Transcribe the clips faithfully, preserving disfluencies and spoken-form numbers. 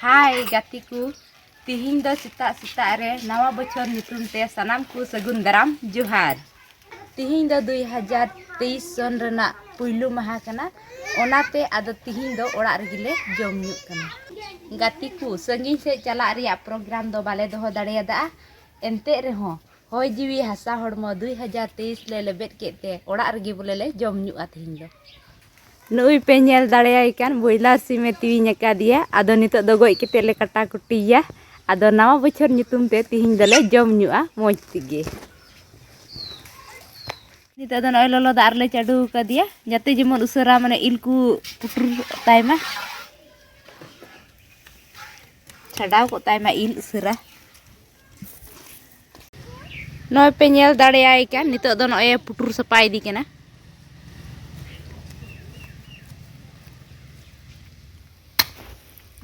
ᱦᱟᱭ ᱜᱟᱛᱮ ᱠᱚ, ᱛᱤᱦᱤᱧ ᱫᱚ ᱥᱮᱛᱟᱜ ᱥᱮᱛᱟᱜ ᱨᱮ ᱱᱟᱣᱟ ᱵᱚᱪᱷᱚᱨ ᱧᱩᱛᱩᱢ ᱛᱮ ᱥᱟᱱᱟᱢ ᱠᱚ ᱥᱟᱹᱜᱩᱱ ᱫᱟᱨᱟᱢ ᱡᱚᱦᱟᱨ᱾ ᱛᱤᱦᱤᱧ ᱫᱚ ᱫᱩᱭ ᱦᱟᱡᱟᱨ ᱛᱮᱭᱤᱥ ᱥᱚᱱ ᱨᱮᱱᱟᱜ ᱯᱩᱭᱞᱩ ᱢᱟᱦᱟ ᱠᱟᱱᱟ, ᱚᱱᱟᱛᱮ ᱟᱫᱚ ᱛᱤᱦᱤᱧ ᱫᱚ ᱚᱲᱟᱜ ᱨᱮᱜᱮ ᱞᱮ ᱡᱚᱢ ᱧᱩᱜ ᱠᱟᱱᱟ᱾ ᱜᱟᱛᱮ ᱠᱚ, ᱥᱟᱺᱜᱤᱧ ᱥᱮᱫ ᱪᱟᱞᱟᱜ ᱨᱮᱭᱟᱜ ᱯᱨᱳᱜᱨᱟᱢ ᱫᱚ ᱵᱟᱞᱮ ᱫᱚᱦᱚ ᱫᱟᱲᱮᱭᱟᱫᱟ, ᱮᱱᱛᱮ ᱨᱮᱦᱚᱸ ᱦᱚᱭ ᱡᱤᱣᱤ ᱦᱟᱥᱟ ᱦᱚᱲᱢᱚ ᱫᱩᱭ ᱦᱟᱡᱟᱨ ᱛᱮᱭᱤᱥ ᱞᱮ ᱞᱮᱵᱮᱫ ᱠᱮᱫ ᱛᱮ ᱚᱲᱟᱜ ᱨᱮᱜᱮ ᱵᱚᱞᱮ ᱞᱮ ᱡᱚᱢ ᱧᱩᱜᱼᱟ ᱛᱤᱦᱤᱧ ᱫᱚ᱾ ᱱᱩᱭ ᱯᱮ ᱧᱮᱞ ᱫᱟᱲᱮᱭᱟᱭ ᱠᱟᱱ ᱵᱚᱭᱞᱟᱨ ᱥᱤᱢᱮ ᱛᱤᱣᱤᱧ ᱟᱠᱟᱫᱮᱭᱟ᱾ ᱟᱫᱚ ᱱᱤᱛᱚᱜ ᱫᱚ ᱜᱚᱡ ᱠᱟᱛᱮ ᱞᱮ ᱠᱟᱴᱟ ᱠᱩᱴᱤᱭᱮᱭᱟ᱾ ᱟᱫᱚ ᱱᱟᱣᱟ ᱵᱚᱪᱷᱚᱨ ᱧᱩᱛᱩᱢ ᱛᱮ ᱛᱤᱦᱤᱧ ᱫᱚᱞᱮ ᱡᱚᱢ ᱧᱩᱜᱼᱟ ᱢᱚᱡᱽ ᱛᱮᱜᱮ᱾ ᱱᱤᱛᱚᱜ ᱫᱚ ᱱᱚᱜᱼᱚᱭ ᱞᱚᱞᱚ ᱫᱟᱜ ᱨᱮᱞᱮ ᱪᱟᱰᱚ ᱟᱠᱟᱫᱮᱭᱟ, ᱡᱟᱛᱮ ᱡᱮᱢᱚᱱ ᱩᱥᱟᱹᱨᱟ ᱢᱟᱱᱮ ᱤᱞ ᱠᱚ ᱯᱩᱴᱩᱨ ᱛᱟᱭ ᱢᱟ, ᱪᱷᱟᱰᱟᱣ ᱠᱚᱜ ᱛᱟᱭ ᱢᱟ ᱤᱞ ᱩᱥᱟᱹᱨᱟ᱾ ᱱᱚᱜᱼᱚᱭ ᱯᱮ ᱧᱮᱞ ᱫᱟᱲᱮᱭᱟᱭ ᱠᱟᱱ, ᱱᱤᱛᱚᱜ ᱫᱚ ᱱᱚᱜᱼᱚᱭ ᱯᱩᱴᱩᱨ ᱥᱟᱯᱷᱟ ᱤᱫᱤ ᱠᱟᱱᱟ᱾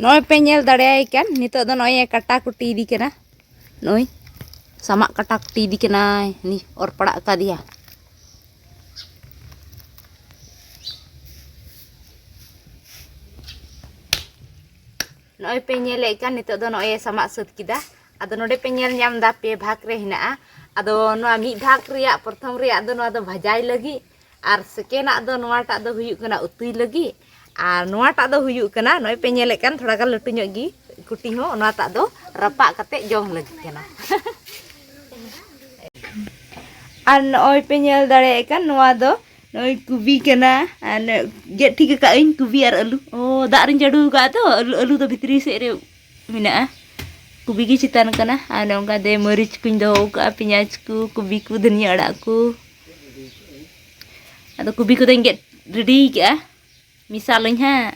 ᱱᱚᱜᱼᱚᱭ ᱯᱮ ᱧᱮᱞ ᱫᱟᱲᱮᱭᱟᱭ ᱠᱟᱱ, ᱱᱤᱛᱚᱜ ᱫᱚ ᱱᱚᱜᱼᱚᱭ ᱠᱟᱴᱟ ᱠᱩᱴᱤ ᱤᱫᱤ ᱠᱟᱱᱟ᱾ ᱱᱚᱜᱼᱚᱭ ᱥᱟᱢᱟᱜ ᱠᱟᱴᱟ ᱠᱩᱴᱤ ᱤᱫᱤ ᱠᱟᱱᱟᱭ, ᱱᱤ ᱚᱨ ᱯᱟᱲᱟᱜ ᱟᱠᱟᱫᱮᱭᱟ᱾ ᱱᱚᱜᱼᱚᱭ ᱯᱮ ᱧᱮᱞᱮᱫ ᱠᱟᱱ, ᱱᱤᱛᱚᱜ ᱫᱚ ᱱᱚᱜᱼᱚᱭ ᱮ ᱥᱟᱢᱟᱜ ᱥᱟᱹᱛ ᱠᱮᱫᱟ᱾ ᱟᱫᱚ ᱱᱚᱰᱮ ᱯᱮ ᱧᱮᱞ ᱧᱟᱢ ᱮᱫᱟ, ᱯᱮ ᱵᱷᱟᱜᱽ ᱨᱮ ᱦᱮᱱᱟᱜᱼᱟ᱾ ᱟᱫᱚ ᱱᱚᱣᱟ ᱢᱤᱫ ᱵᱷᱟᱜᱽ ᱨᱮᱭᱟᱜ ᱯᱨᱚᱛᱷᱚᱢ ᱨᱮᱭᱟᱜ ᱫᱚ ᱱᱚᱣᱟ ᱫᱚ ᱵᱷᱟᱡᱟᱭ ᱞᱟᱹᱜᱤᱫ, ᱟᱨ ᱥᱮᱠᱮᱱᱰᱟᱜ ᱫᱚ ᱱᱚᱣᱟᱴᱟᱜ ᱫᱚ ᱦᱩᱭᱩᱜ ᱠᱟᱱᱟ ᱩᱛᱩᱭ ᱞᱟᱹᱜᱤᱫ, ᱟᱨ ᱱᱚᱣᱟᱴᱟᱜ ᱫᱚ ᱦᱩᱭᱩᱜ ᱠᱟᱱᱟ, ᱱᱚᱜᱼᱚᱭ ᱯᱮ ᱧᱮᱞᱮᱫ ᱠᱟᱱ, ᱛᱷᱚᱲᱟ ᱜᱟᱱ ᱞᱟᱹᱴᱩ ᱧᱚᱜ ᱜᱮ ᱠᱩᱴᱤ ᱦᱚᱸ, ᱚᱱᱟᱴᱟᱜ ᱫᱚ ᱨᱟᱯᱟᱜ ᱠᱟᱛᱮ ᱡᱚᱢ ᱞᱟᱹᱜᱤᱫ ᱠᱟᱱᱟ᱾ ᱟᱨ ᱱᱚᱜᱼᱚᱭ ᱯᱮ ᱧᱮᱞ ᱫᱟᱲᱮᱭᱟᱜ ᱠᱟᱱ, ᱱᱚᱣᱟ ᱫᱚ ᱱᱚᱜᱼᱚᱭ ᱠᱚᱵᱤ ᱠᱟᱱᱟ᱾ ᱟᱨ ᱱᱚᱜᱼᱚᱭ ᱜᱮᱫ ᱴᱷᱤᱠ ᱟᱠᱟᱫ ᱟᱹᱧ ᱠᱚᱵᱤ ᱟᱨ ᱟᱹᱞᱩ᱾ ᱚ, ᱫᱟᱜ ᱨᱤᱧ ᱪᱟᱰᱚ ᱟᱠᱟᱫ ᱛᱚ, ᱟᱹᱞᱩ, ᱟᱹᱞᱩ ᱫᱚ ᱵᱷᱤᱛᱨᱤ ᱥᱮᱫ ᱨᱮ ᱢᱮᱱᱟᱜᱼᱟ, ᱠᱚᱵᱤ ᱜᱮ ᱪᱮᱛᱟᱱ ᱠᱟᱱᱟ᱾ ᱟᱨ ᱱᱚᱝᱠᱟ ᱛᱮ ᱢᱟᱹᱨᱤᱪ ᱠᱚᱧ ᱫᱚᱦᱚ ᱟᱠᱟᱫᱼᱟ, ᱯᱮᱸᱭᱟᱡᱽ ᱠᱚ, ᱠᱚᱵᱤ ᱠᱚ, ᱫᱷᱩᱱᱤᱭᱟᱹ ᱟᱲᱟᱜ ᱠᱚ᱾ ᱟᱫᱚ ᱠᱚᱵᱤ ᱠᱚᱫᱚᱧ ᱜᱮᱫ ᱨᱮᱰᱤ ᱟᱠᱟᱫᱼᱟ, ᱢᱮᱥᱟᱞᱟᱹᱧ ᱦᱟᱸᱜ᱾